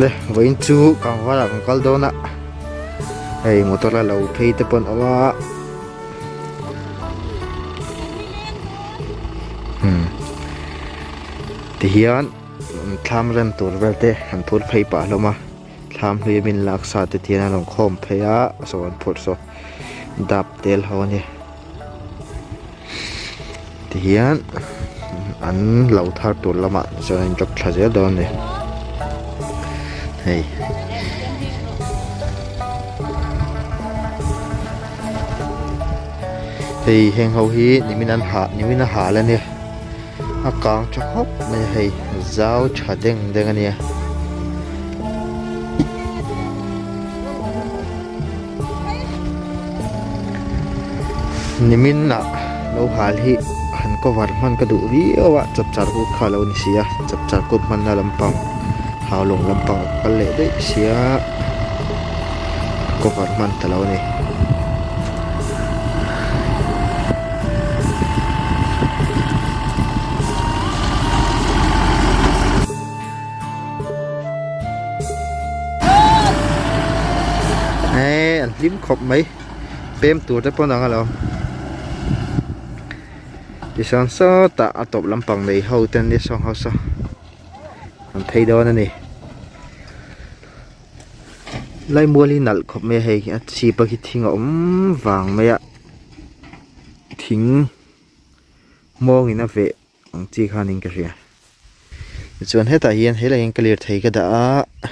Le vawiin chu kangvar ah kan kal dawn a hei motor a lo phei te pawh an awm a umm tihian thlam rem tur vel te an phur phei pah hlawm a thlam hlui a min lak sa te hian an rawn khawm phei a saw an phurh saw dap tel ho a ni. Tihian an lo thar tur lamah chuan an drop thla zel dawn a ni hei. Hei heng ho hi nimin an hah nimin a hal a nia a kang tha khawp mai a hei zau tha deng deng a nia. Nimin ah lo hal hi han cover hman ka duh viau a chapchar kut kha a lo ni si a chapchar kut hmanna lampang haulawng lampang a kal leh daih sia cover hman ta lo a ni. Eee an hlim khawp mai pem tur te pawn ang alawm tichuan sawtah a tawp lampang nei ho te an nia sawng ho saw an phei dawn a ni laimual hi nalh khawp mai a hei a chhip a khi thing a awm vang mai a thing hmawngin a veh. Ang chi khan in ka hria tichuan hetah hian helaiah hian ka lirthei ka dah a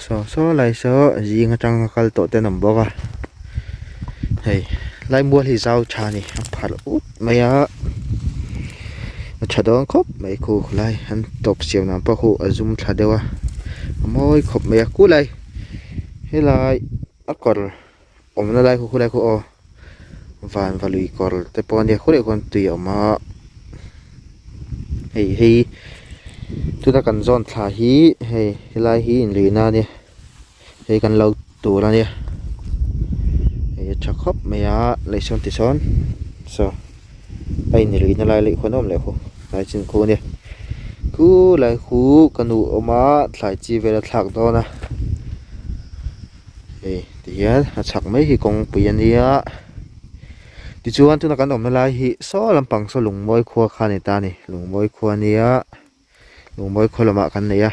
saw saw lai saw zing atanga kal tawh te an awm bawk a hei lai mual hi zau tha a ni a pharh ut mai a a tha dawn khawp mai khu lai an tawp siam dan pawh khu a zum thla deuh a a mawi khawp mai a kulai helai a kawr awmna lai khu khulai khu aw van va lui kawr te pawh a nia khulaiah khuan tui a awm a hei hei tuna kan zawn thla hi hei helai hi inluihna a nia hei kan lo tur a nia hei a tha khawp mai a lehsawn tisawn saw a inluihna lai leh khuan a awm leh khu tlai chin khu a nia khulai khu ka nu a awm a thlai chi vel a thlak dawn a. Hei tihian a chhak mai hi kawngpui a nia tichuan tuna kan awmna lai hi saw lampang saw lungmawi khua kha a ni ta a ni lungmawi khua a nia lungmawi khaw lamah kan nei a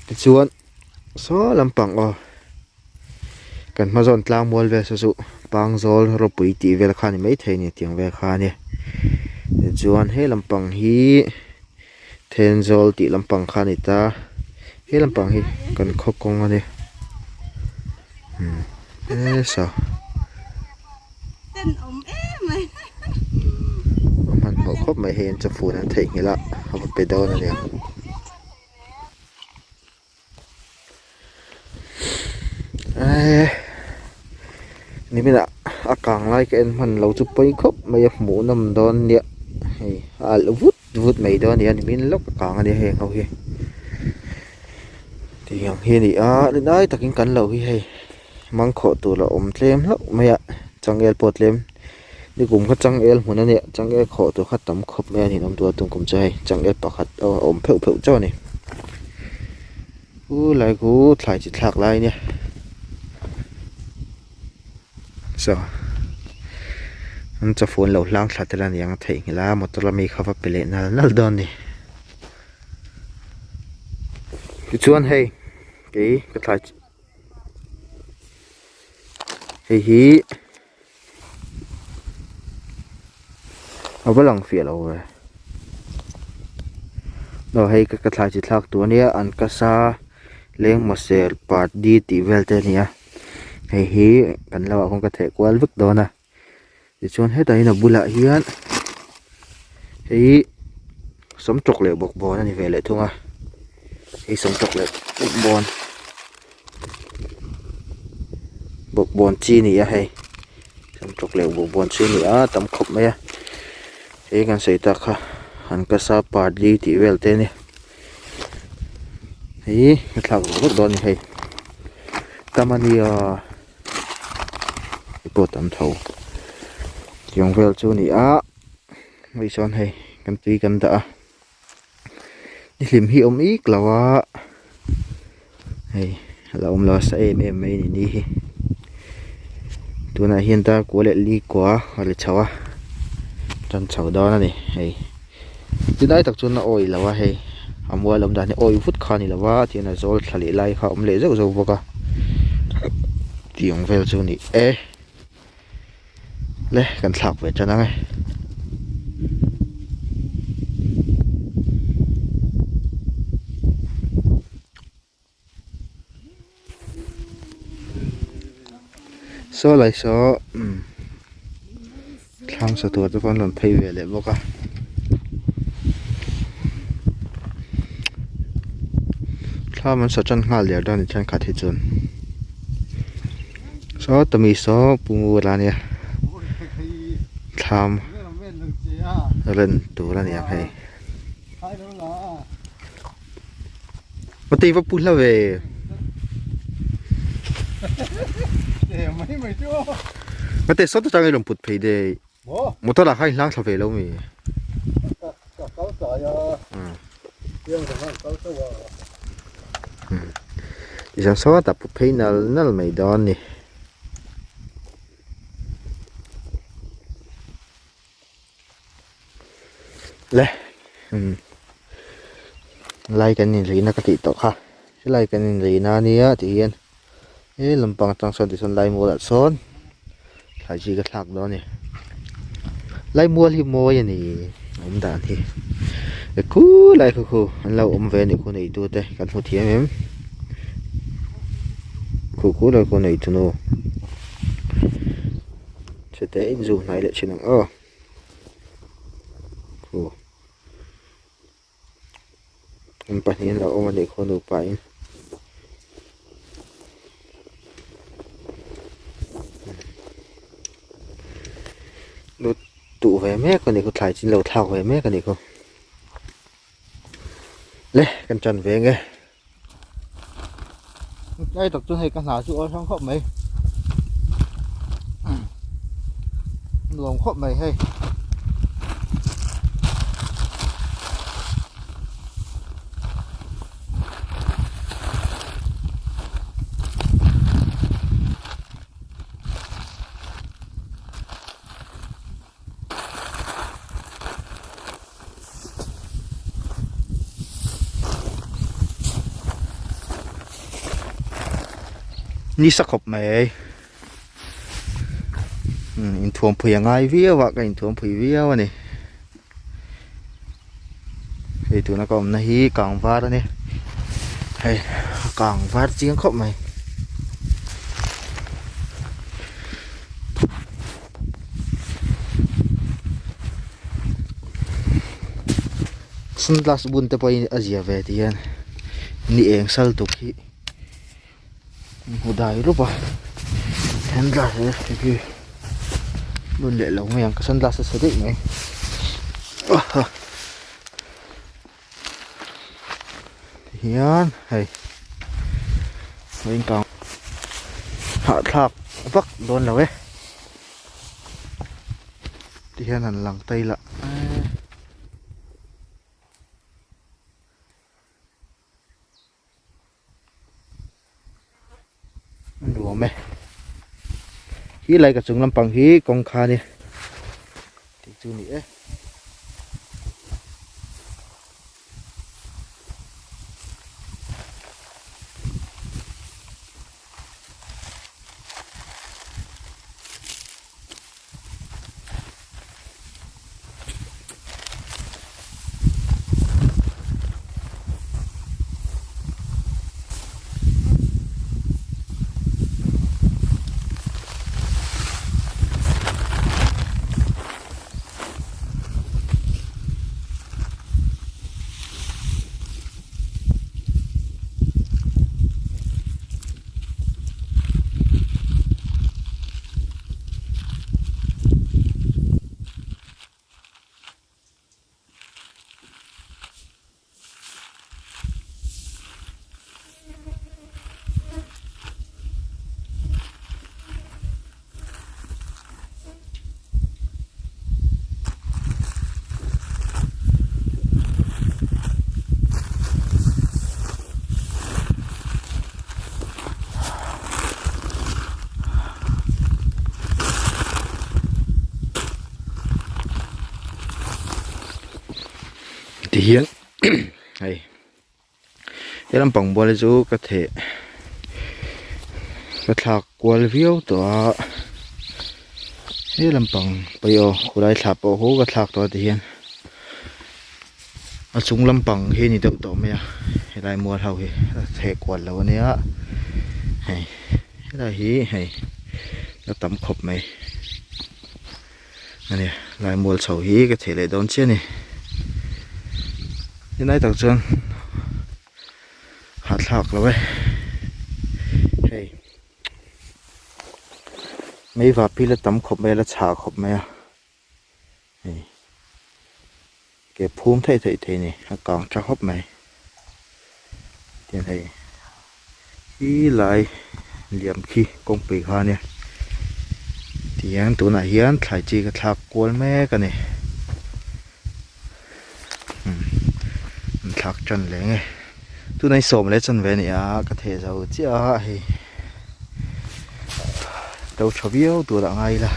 tichuan saw lampang aw kan hma zawn tlang mual vel saw chu pangzawl ropui tih vel kha a ni maithei a ni tiang vel kha a ni tichuan he lampang hi. Thenzawl tih lampang kha a ni ta he lampang hi kan khaw kawng a ni nasa a hmanhmawh khawp mai hei an chawfun an theihnghilh a a va pe dawn a nia. Eee niminah a kang lai ka en hman lo chu pawi khawp mai a hmuh nawm dawn nia hei a alh vut vut mai dawn a ni a nimin lawk a kang a nia heng ho hi tiang hi a ni a rinai takin kan lo hi hei mangkhawh tur a awm tlem hlauh mai a changel pawh tlem nikum kha changel hmun a nia changel khawh tur kha tam khawp mai a ni awm tur a tum kum chu hei changel pakhat a awm pheuh pheuh chauh a ni. U lai khu thlai chi thlak lai ania saw an chawfun lo hlang thla tel aniang a theihnghilh a motor a mi kha va pe leh nal nal dawn a ni tichuan hei kei ka thlai chi hei hi. A va lang fiah lo ve aw hei ka thlai chi thlak tur ania an kasa leng mawsel party tih vel te a ni a hei hi kan lo ah khawn ka theh kual vek dawn a tichuan hetah hian a bulah hian hei sawmtawk leh bawkbawn a ni ve leh thung a hei sawmtawk leh bawkbawn. Bawkbawn chi a ni a hei samtawk leh bawkbawn chi a ni a tam khawp mai a hei kan sawi tak kha an kasa parli tih vel te a ni hei ka thlak vek vek dawn a ni hei tam a nia hei pawh tam tho tiang vel chu a ni a hei sawn hei kan tui kan dah a. Ni hlim hi awm ik lo a hei a la awm lo a sa em em mai a ni ni hi tunah hian dar kua leh li kua a ri chho a tan chho dawn a ni hei tilai tak chuan a awih lo a hei a mual awm dan hi awih vut kha a ni lo a tihian a zawl thla leh lai kha a awm leh zeuh zeuh bawk a tih ang vel chu a ni e. Le kan thlak ve tan ang e. Saw lai saw umm thlam sa tur te pawh an rawn phei ve leh bawk a. Thlam an sa tan nghal der dawn a ni thenkhat hi chuan. Saw tami saw pu ngur a nia thlam ren tur a ni ang hei mate va pu hla ve mate sawt atang i rawn put phei daih motor ah khan i hlang thla ve lo mi Tichuan sawtah put phei nal nal mai dawn a ni. Le umm lai kan inrihna ka tih tawh kha helai kan inrihna ania tih hian he lampang atang sawn tichuan lai mualah sawn thlai chi ka thlak dawn a ni lai mual hi mawi a ni awm dan hi e khulai khaw khu an lo awm ve a nih khu neitu te kan hmu thiam em khu khulai khaw neitu nu chhete inzu hnai leh thin ang aw khu an pahnih an lo awm a nih khaw nupa in. Lut duh ve mek a nih khu thlai chin lo thlak ve mek a nih khu le kan tan ve nge tlai tak chuan hei ka hna chu awl hrang khawp mai nuam khawp mai hei. Nisa khawp mai inthuam phui a ngai viau a ka inthuam phui viau a ni hei tuna ka awmna hi kang var a ni hei a kang var chiang khawp mai. Sunglass bun te pawhin a zia ve ti hian ni eng sal tuk hi hmu dai rup a sunglass hi khi bun leh lo mai ang ka sunglass a chhe daih mai tihian hei a inkang hahthlak vak dawn lo e tihian han lang ta ila a nuam e hi lai ka chung lampang hi kawngka a ni tih chu a ni e. Ti hian hei he lampang bual hi chu ka theh ka thlak kual viau tawh a he lampang pawh aw khulai thla pawh khu ka thlak tawh a ti hian a chung lampang hi a ni deuh tawh mai a helai mual ho hi a theh kual lo ania hei helai hi hei a tam khawp mai. Ani lai mual chho hi ka theh leh dawn chiah a ni helai tak chuan hahthlak lo e hei mei vah phil a tam khawp mai a la chhah khawp mai a hei ke phum theih theih thei a ni a kang tha khawp mai tiang hei hi lai liam khi kawngpui kha ania tihian tunah hian thlai chi ka thlak kual mek a ni umm an thlak tan leh nge tunah hi sawm leh chanve a ni a ka theh zo chiah a hei to tha viau tur ah ngai ila.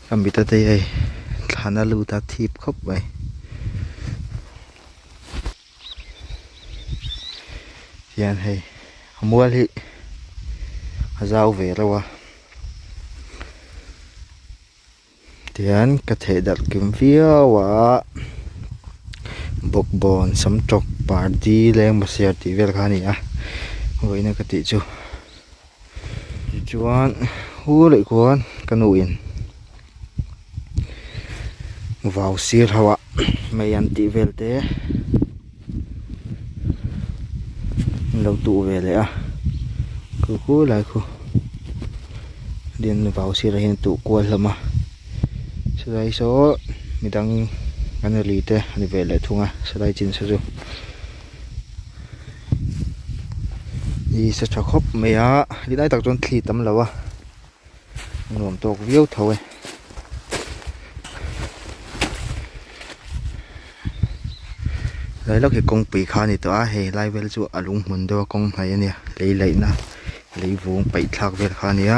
Ka mit a te hei thlan a lut a thip khawp mai. Hian hei a mual hi a zau ve reuh a tihian ka theh darh kim viau a bawkbawn samtawk pardi lengmasiar tih vel kha a ni a vawiin a ka tih chu. Tichuan hu leh khuan ka nu in vau sir ho ah mei an tih vel te an lo tuh ve leh a khu khu lai khu lian vau sirah hian tuh kual hlawm a chulai saw midang an ri te a ni ve leh thung a chulai chin saw chu. Ni sa tha khawp mai a helai tak chuan thli tam lo a nuam tawk viau tho e lai lawk hi kawngpui kha a ni tawh a hei lai vel chu a lung hmun deuh a kawng hnaih a nia lei laih na lei vung paih thlak vel kha a nia.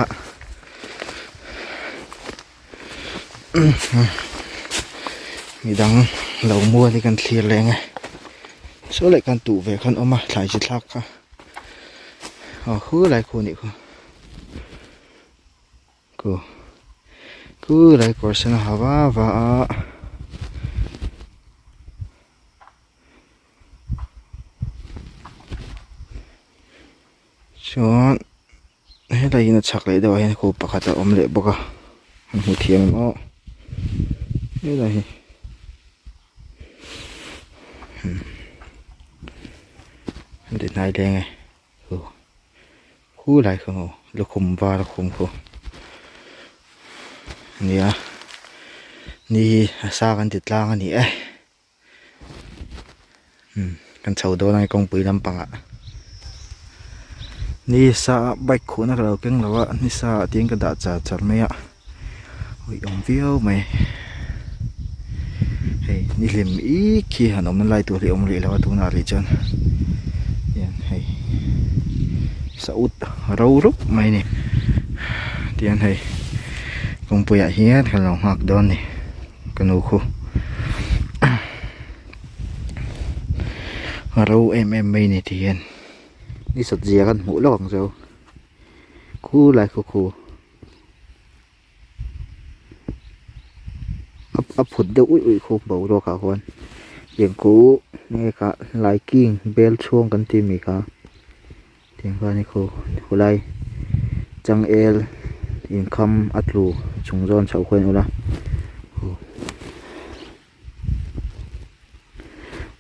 Midang lo mual hi kan thlir leng e saw leh khan tuh ve khan awm a thlai chi thlak kha aw khu lai khu nih khu khu khu lai kawr sen a ha va va a. Chuan helai hian a chhak leh deuhah hian khu pakhat a awm leh bawk a an hmu thiam em aw helai hi an ti hnai leng e khu khu lai kha maw lukhum var a khum khu ania ni hi a sa kan ti tlang a ni e. Kan chho dawn a ni kawngpui lampangah ni sa bike khuhna ka lo keng lo a ni sa ah tiin ka dah char char mai a awih awm viau mai hei ni hlim ik hi han awmna lai tur hi a awm rih lo a tunah rih chuan hian hei saut ro rup mai a ni tihian hei kawngpui ah hian kan lo nghak dawn a ni. Ka nu khu a ro em em mai ni ti hian ni sat zia kan hmuh lawk ang chu khu lai khu khu a phut deuh uih uih khu boruak ah khuan tiang khu nge kha laiking bel chhuang kan tih mi kha tiang khan i khu khulai changel inkham a tlu chung zawn chhoh khuan ula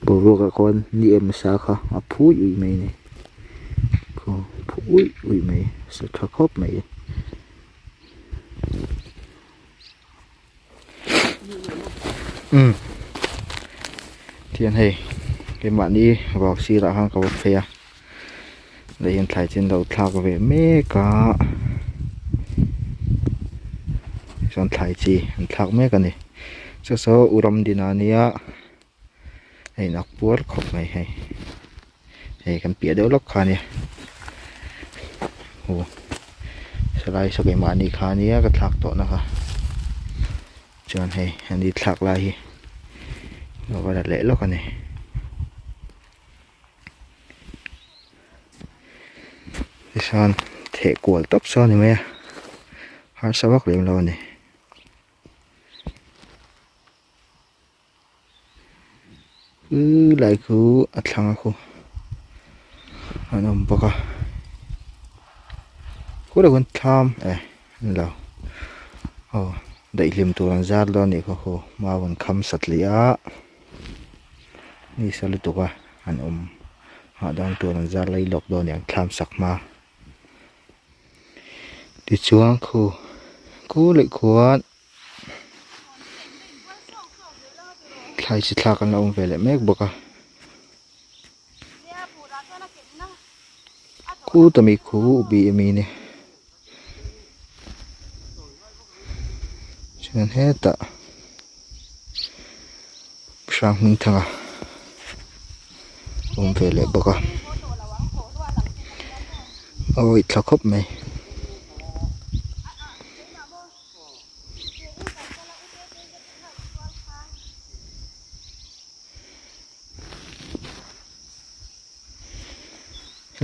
boruak ah khuan ni em sa kha a phui uih mai a ni khu phu uih uih mai sa tha khawp mai. Umm tihian hei keimahni vau sirah khan ka va phei a leh hian thlai chin lo thlak ve mek a chuan thlai chi an thlak mek a ni chu saw u ramdina ania a in ak puar khawp mai hei hei kan piah deuh lawk kha a nia aw helai saw keimahni kha ania ka thlak tawh na kha chuan hei an ni thlak lai hi. Lo va la leh lawk a ni. Tichuan theh kual tawp saw a ni mai a, harsa vak lem lo a ni. Lai khu a thlang a khu an awm bawk a khu lo khan thlam eh an lo aw daihlim tur an zar dawn a nih kha khu mau an kham satliah a nisa lutuk a an awm hahdam tur an zar lai lawk dawn a ni ang thlam sak hma tichuan khu khu leh khuan. Thlai chi thlak an la awm ve leh mek bawk a kut ami khu ubi ami ni chuan hetah hrang hming thanga awm ve leh bawk a a awih thla khawp mai.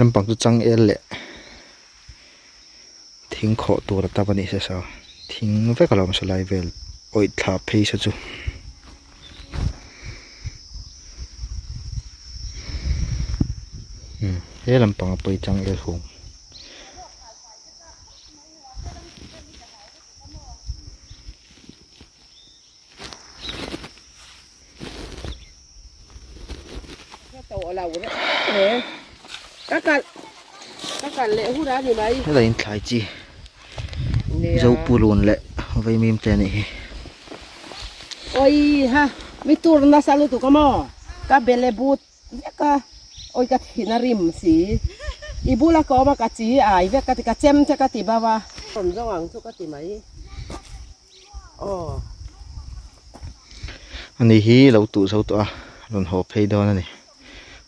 Lampang chu changel leh thing khawh tur a tam a nih se saw thing vek a lo awm salai vel awih thla phei se chu. He lampang a pawi changel hung. Helai in thlai chi Zopurun leh vaimim te a nih hi. Oi ha mi tur nasa lutuk a maw ka bele but vek a awi ka thin a rim si i bula ka awm a ka chi ai vek ka ti ka chem che ka ti bauh a. Rawn zawng ang chu ka ti mai aw. Ani hi lo tuh zo tawh a rawn haw phei dawn a ni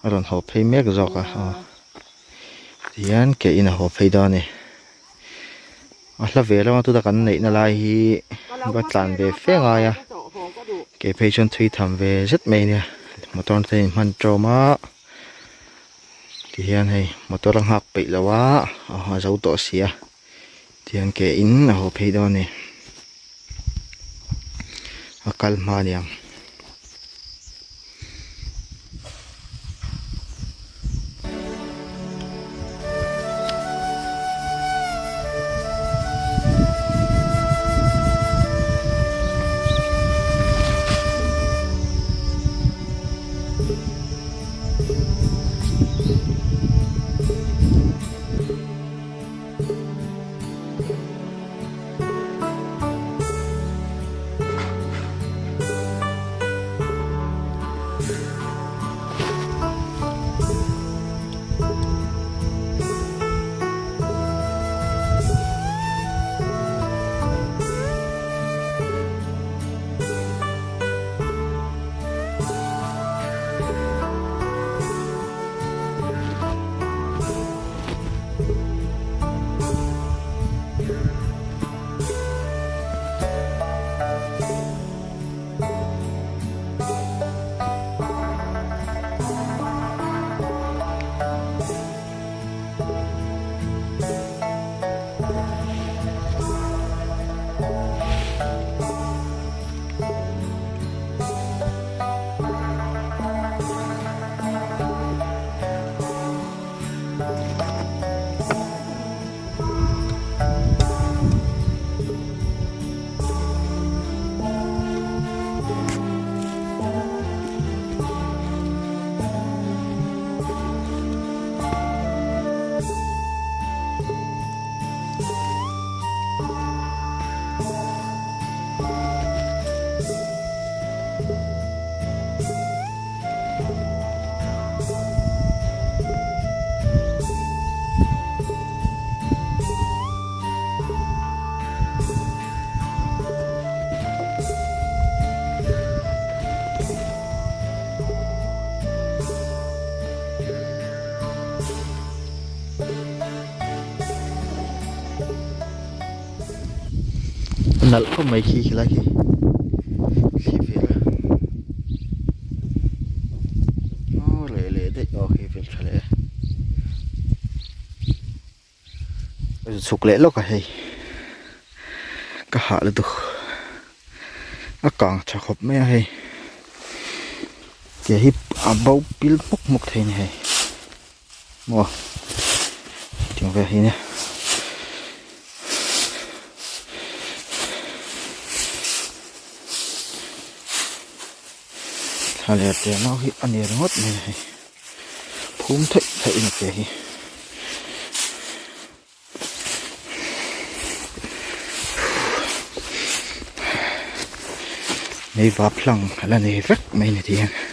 a rawn haw phei mek zawk a aw tihian ke in a haw phei dawn a ni a hla ve lam a tuna kan neihna lai hi va tlan ve fe ngai a ke phei chuan thui tham ve zet mai a nia motor te in hman tawm a tihian hei motor a nghak peih lo a a zo tawh si a tihian ke in a haw phei dawn a ni a kal hma a niang. Nalh khawp mai khi khilai khi thli vel a. Chhuk leh lawk a hei ka hah lutuk a kang tha khawp mai a hei ke hi a bo pil hmuk hmuk thei a ni hei maw tiang vel hi nia. Thla leh te nau hi a ni ringawt mai a hei. Phum theih theih in a che hi. Mei vap hlang a la nei vek mai ni tih hian.